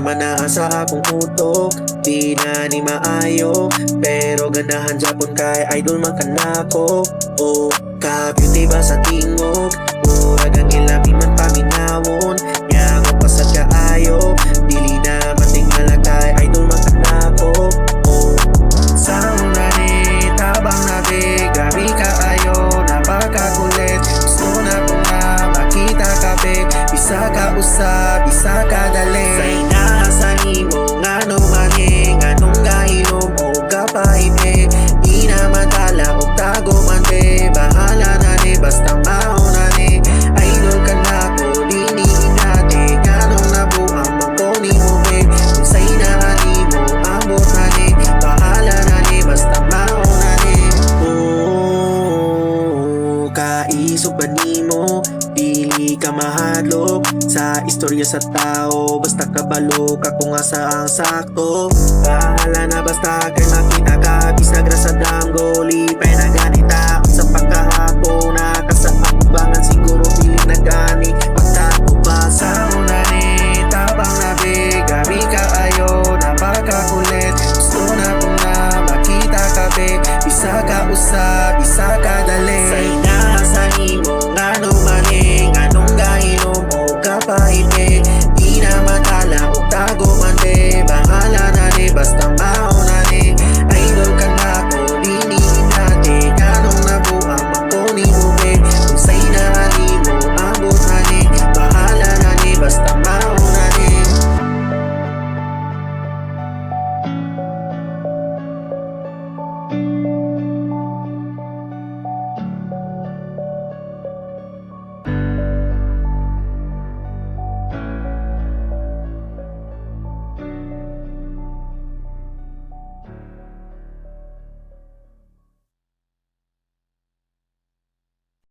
Man naa sa akong utok. Di na ni maayo, pero ganahan japon kay idol man kanako. Oh, ka beauty ba sa tingog? Murag ang ilabi man paminawon. Nga pasad kaayo. Dili na matingala kay idol man kanako. Oh, sa una ni tabang na be. Grabe kaayo, napakakulit. Gusto na ko nga makita ka, be. Bisa ka usa, bisa ka dali. Sa inasa nimo ngano mangi, nganong gahilom o gapahit eh. Di na madala og tago man be. Bahala na ni, basta mao na ni. Idol ka na ko, di ni ingate. Nganong nabuang man ko nimo, be. Kung sa inaan nimo, ambot na ni. Bahala na ni, basta mao na ni. Oh, kaisog ba nimo? Dili ka mahadlok sa istorya sa tao. Basta kabalo ka kung asa ang sakto. Bahala na basta kay makita ka. Bisag ra sa damgo, lipay na ganita. Sa pagkahapon na ka sa atubangan, siguro dili na gani pagtao ba. Sa una ni tabang na be. Grabe kaayo, napakakulit. Gusto na ko nga makita ka, be. Bisa ka usa, bisa ka dali. Sa inasa nimo ngano mangi, nganong gahilom o gapahit eh. Di na madala og tago man be. Bahala na ni, basta